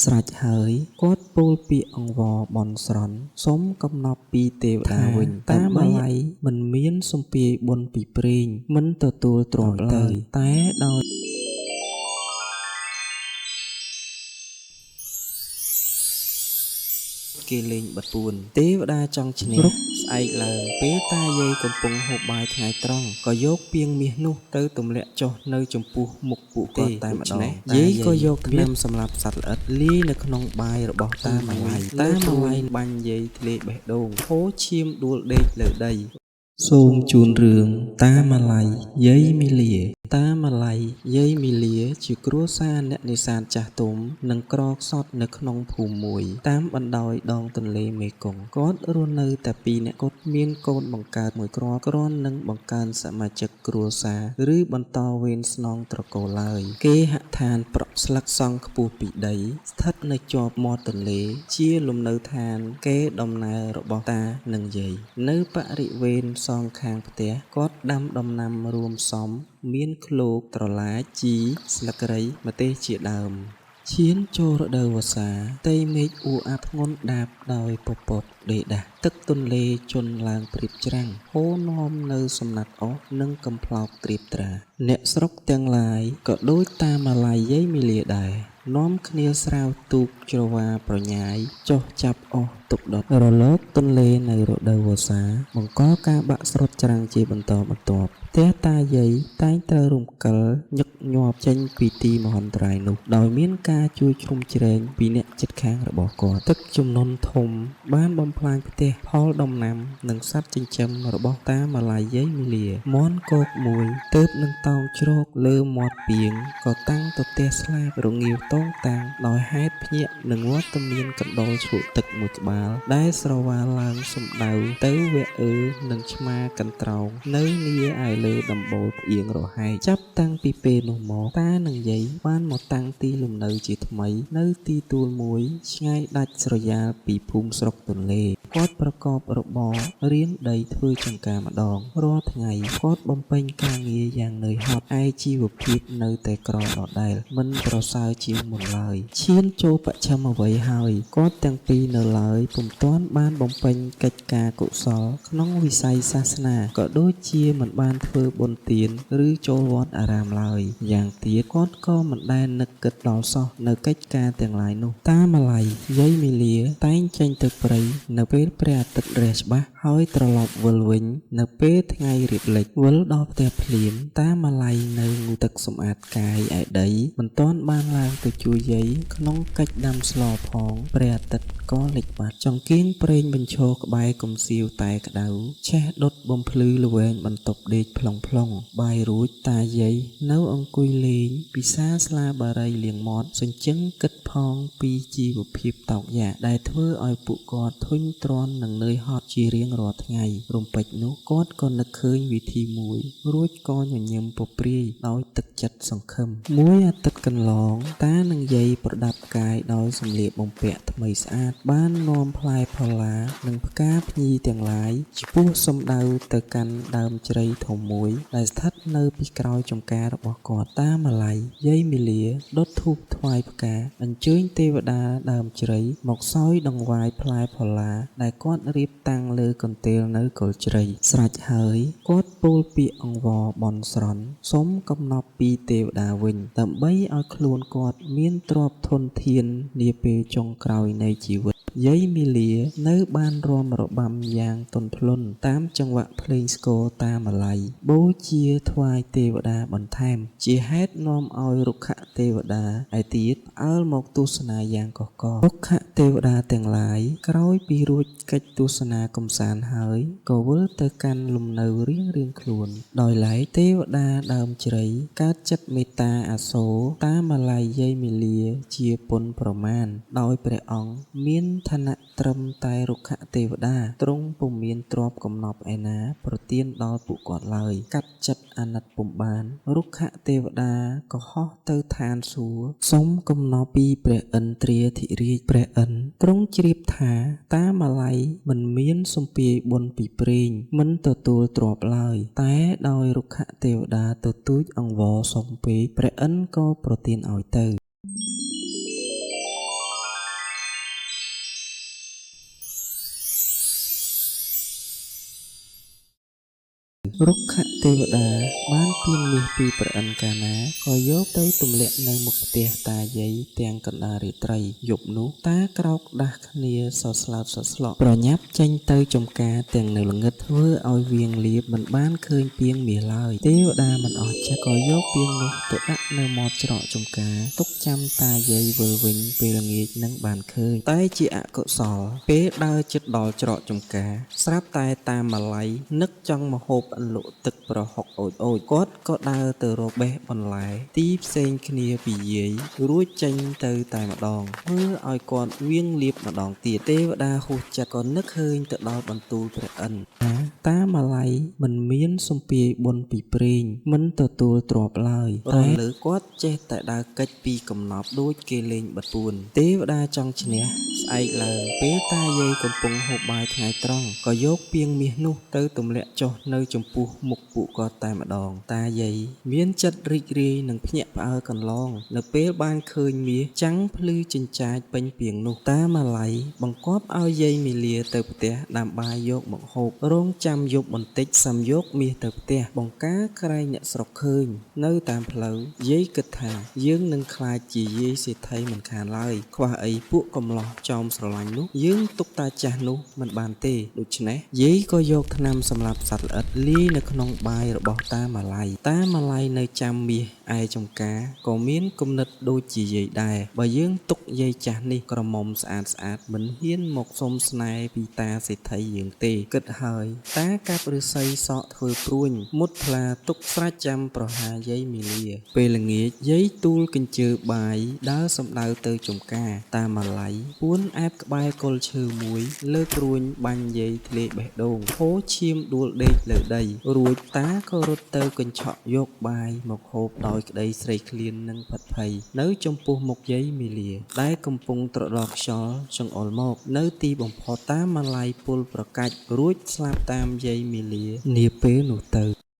ស្រេចហើយគាត់ពោលពាក្យអង្វរបន់ស្រន់សុំកំណប់ពីទេវតាវិញ តាម៉ាឡៃមិនមានសំពាយបុណ្យពីព្រេងមិនទទួលទ្រព្យឡើយតែដោយ គេលេងបិទពួនទេវតាចង់ឈ្នះរុកស្អែកឡើងពេលតាយាយកំពុងហូបបាយថ្ងៃត្រង់ក៏យកពាងមាសនោះទៅទម្លាក់ចុះនៅចំពោះមុខពួកគាត់តែម្ដងយាយក៏យកថ្នាំសម្លាប់សត្វល្អិតលាយនៅក្នុងបាយរបស់តាម៉ាឡៃតាម៉ាឡៃបាញ់យាយធ្លាយបេះដូងហូរឈាមដួលដេកលើដី សូមជូនរឿងតាម៉ាឡៃយាយមីលា តាម៉ាឡៃយាយមីលាជាគ្រួសារអ្នកនេសាទចាស់ទុំនិងក្រខ្សត់នៅក្នុងភូមិមួយ តាមបណ្ដោយដងទន្លេមេគង្គគាត់រស់នៅតែពីរនាក់គត់មានកូនបង្កើតមួយគ្រាប់គ្រាន់នឹងបង្កើនសមាជិកគ្រួសារឬបន្តវេនស្នងត្រកូលឡើយគេហដ្ឋានប្រក់ស្លឹកសង់ខ្ពស់ពីដី ស្ថិតនៅជាប់មាត់ទន្លេ ជាលំនៅឋានគេដំណើររបស់តានិងយាយនៅបរិវេណសងខាងផ្ទះគាត់ដាំដំណាំរួមផ្សំមានឃ្លោកត្រឡាចជីស្លឹករៃម្ទេសជាដើមឈានចូលរដូវវស្សាផ្ទៃមេឃអួអាប់ធ្ងន់ដាបដោយពពកដេដាសទឹកទន្លេជន់ឡើងព្រៀបច្រាំងហូរនាំនៅសំណាត់អស់និងកំប្លោកត្រៀបត្រាអ្នកស្រុកទាំងឡាយក៏ដូចតាម៉ាឡៃយាយមីលាដែរនាំគ្នាស្រាវទូកច្រវាប្រញាយចុះចាប់អស់ទុកដុតរលកទន្លេនៅរដូវវស្សាបង្កការបាក់ស្រុតច្រាំងជាបន្តបន្ទាប់ផ្ទះតាយាយតែងត្រូវរំកិលញឹកញាប់ចេញពីទីមហន្តរាយនោះដោយមានការជួយជ្រោមជ្រែងពីអ្នកជិតខាងរបស់គាត់ទឹកជំនន់ធំបានបំផ្លាញផ្ទះផលដំណាំនិងសត្វចិញ្ចឹមរបស់តាម៉ាឡៃយាយមីលាមាន់គោកមួយទើបនឹងតោងជ្រកលើមាត់ពាងក៏តាំងទទះស្លាបរងាវតងតាំងដោយហេតុភ្ញាក់នឹងវត្តមានកណ្ដុរឈូកទឹកមួយក្បាលដែលស្រវាឡើងសំដៅទៅវៈអឺនិងឆ្មាកន្ត្រោងនៅនាឯលើដំបូលផ្អៀងរហែកចាប់តាំងពីពេលនោះមកតានិងយាយបានមកតាំងទីលំនៅជាថ្មីនៅទីទួលមួយឆ្ងាយដាច់ស្រយាលពីភូមិស្រុកទន្លេគាត់ប្រកបរបររានដីធ្វើចង្ការម្ដងរាល់ថ្ងៃគាត់បំពេញការងារយ៉ាងនឿយហត់ឯជីវភាពនៅតែក្រដដែលមិនប្រសើរជាងមុនឡើយឈានចូលបច្ឆិមអ្វីហើយគាត់ទាំងពីរនៅឡើយពុំទាន់បានបំពេញកិច្ចការកុសលក្នុងវិស័យសាសនាក៏ដូចជាមិនបានធ្វើបុណ្យទានឬចូលវត្តអារាមឡើយយ៉ាងទៀតគាត់ក៏មិនដែលនឹកគិតដល់សោះនៅកិច្ចការទាំងឡាយនោះតាម៉ាឡៃយាយមីលាតែងចេញទៅព្រៃនៅពេលព្រះអាទិត្យរះច្បាស់ហើយត្រឡប់វិលវិញនៅពេលថ្ងៃរៀបលិចវិលដល់ផ្ទះភ្លាមតាម៉ាឡៃនៅងូតទឹកសម្អាតកាយឯដីមិនទាន់បានឡើងទៅជួយយាយក្នុងកិច្ចដាំស្លផងព្រះអាទិត្យក៏លិចបាត់ចង្គៀងប្រេងបញ្ឈរក្បែរកំសៀវតែក្តៅឆេះដុតបំភ្លឺល្វែងបន្ទប់ដេកផ្លុងផ្លុងបាយរួចតាយាយនៅអង្គុយលេងពិសាស្លាបារីលាងមាត់សញ្ជឹងគិតផងពីជីវភាពតោកយ៉ាកដែលធ្វើឲ្យពួកគាត់ធុញទ្រាន់នឹងនឿយហត់ជារៀងរាល់ថ្ងៃរំពេចនោះគាត់ក៏នឹកឃើញវិធីមួយរួចក៏ញញឹមពព្រាយដោយទឹកចិត្តសង្ឃឹមមួយអាទិត្យកន្លងតានិងយាយប្រដាប់កាយដោយសម្លៀកបំពាក់ថ្មីស្អាតបាននាំផ្លែផល្លានិងផ្កាភ្ញីទាំងឡាយឆ្ពោះសំដៅទៅកាន់ដើមជ្រៃធំមួយដែលស្ថិតនៅពីក្រោយចំការរបស់គាត់តាម៉ាឡៃយាយមីលាដុតធូបថ្វាយផ្កាអញ្ជើញទេវតាដើមជ្រៃមកសោយដង្វាយផ្លែផល្លាដែលគាត់រៀបតាំងលើកន្ទេលនៅគល់ជ្រៃស្រេចហើយគាត់ពោលពាក្យអង្វរបន់ស្រន់សុំកំណប់ពីទេវតាវិញដើម្បីឲ្យខ្លួនគាត់មានទ្រព្យធនធាននាពេលចុងក្រោយនៃជីវិតយាយមីលានៅបានរាំរបាំយ៉ាងទន់ភ្លន់តាមចង្វាក់ភ្លេងស្គរតាម៉ាឡៃបូជាថ្វាយទេវតាបន្ថែមជាហេតុនាំឲ្យរុក្ខទេវតាឯទៀតផ្អើលមកទស្សនាយ៉ាងកករុក្ខទេវតាទាំងឡាយក្រោយពីរួចកិច្ចទស្សនាកំសាន្តហើយក៏វិលទៅកាន់លំនៅរៀងៗខ្លួនដោយឡែកទេវតាដើមជ្រៃកើតចិត្តមេត្តាអាសូរតាម៉ាឡៃយាយមីលាជាពុនប្រមាណដោយព្រះអង្គមានឋានៈត្រឹមតែរុក្ខទេវតាទ្រង់ពុំមានទ្រព្យកំណប់ឯណាប្រទានដល់ពួកគាត់ឡើយកាត់ចិត្តអាណិតពុំបានរុក្ខទេវតាក៏ហោះទៅឋានសួគ៌សុំកំណប់ពីព្រះឥន្ទ្រាធិរាជព្រះឥន្ទ្រទ្រង់ជ្រាបថាតាម៉ាឡៃមិនមានសំពាយបុណ្យពីព្រេងមិនទទួលទ្រព្យឡើយតែដោយរុក្ខទេវតាទទូចអង្វរសុំពេកព្រះឥន្ទ្រក៏ប្រទានឲ្យទៅ។ រុក្ខទេវតាបានពាងមាសពីព្រះឥន្ទកាលណាក៏យកទៅទម្លាក់នៅមុខផ្ទះតាយាយទាំងកណ្ដាលរាត្រីយប់នោះតាក្រោកដាស់គ្នាសស្លោតសស្លក់ប្រញាប់ចេញទៅចំការទាំងនៅល្ងឹតធ្វើឲ្យវៀងលៀបមិនបានឃើញពាងមាសឡើយទេវតាមិនអស់ចិត្តក៏យកពាងនោះទៅដាក់នៅមាត់ច្រកចំការទុកចាំតាយាយវិលវិញពេលល្ងាចនឹងបានឃើញតែជាអកុសលពេលដើរជិតដល់ច្រកចំការស្រាប់តែតាមម៉ាឡៃនឹកចង់មកហូបអន្លក់ទឹកប្រហុកអូចអូចគាត់ក៏ដើរទៅរកបេះបន្លែទីផ្សេងគ្នាពីយាយរួចចេញទៅតែម្ដងធ្វើឲ្យគាត់វៀងលៀបម្ដងទៀតទេវតាហួសចិត្តក៏នឹកឃើញទៅដល់បន្ទូលព្រះឥន្ទថាតាម៉ាឡៃមិនមានសំពាយបុណ្យពីព្រេងមិនទទួលទ្រព្យឡើយតែលើគាត់ចេះតែដើរកិច្ចពីកំណប់ដូចគេលេងបិទពួនទេវតាចង់ឈ្នះស្អែកឡើងពេលតាយាយកំពុងហូបបាយថ្ងៃត្រង់ក៏យកពាងមាសនោះទៅទម្លាក់ចុះនៅចំពោះមុខពួកគាត់តែម្ដងតាយាយមានចិត្តរីករាយនិងភ្ញាក់ផ្អើលកន្លងនៅពេលបានឃើញមាសចាំងភ្លឺចិញ្ចាចពេញពាងនោះតាម៉ាឡៃបង្គាប់ឲ្យយាយមីលាទៅផ្ទះដើម្បីយកមកហូបរងចាំយប់បន្តិចសាំយកមាសទៅផ្ទះបង្ការក្រែងអ្នកស្រុកឃើញនៅតាមផ្លូវយាយគិតថាយើងនឹងខ្លាចជាយាយសេដ្ឋីមិនខានឡើយខ្វះអីពួកកំឡោះចោមស្រឡាញ់នោះយើងទុកតាចាស់នោះមិនបានទេដូច្នេះយាយក៏យកថ្នាំសម្រាប់សត្វល្អិតលាយនៅក្នុងបាយរបស់តាម៉ាឡៃតាម៉ាឡៃនៅចាំមាសឯចំការក៏មានគំនិតដូចជាយាយដែរបើយើងទុកយាយចាស់នេះក្រមុំស្អាតស្អាតមិនហ៊ានមកសុំស្នេហ៍ពីតាសេដ្ឋីយើងទេគិតហើយតាកាប់ឫស្សីសក់ធ្វើព្រួញមុតថ្លាទុកស្រេចចាំប្រហាយាយមីលាពេលល្ងាចយាយទូលកញ្ជើបាយដើរសំដៅទៅចំការតាម៉ាឡៃពួនអែបក្បែរគល់ឈើមួយលើកព្រួញបាញ់យាយធ្លាយបេះដូងហូរឈាមដួលដេកលើដីរួចតាក៏រត់ទៅកញ្ឆក់យកបាយមកហូបដោយក្តីស្រេកឃ្លាននិងផិតភ័យនៅចំពោះមុខយាយមីលាដែលកំពុងត្រដរខ្យល់ចង្អុលមកនៅទីបំផុតតាម៉ាឡៃពុលប្រកាច់រួចស្លាប់តាមយាយមីលានាពេលនោះទៅ។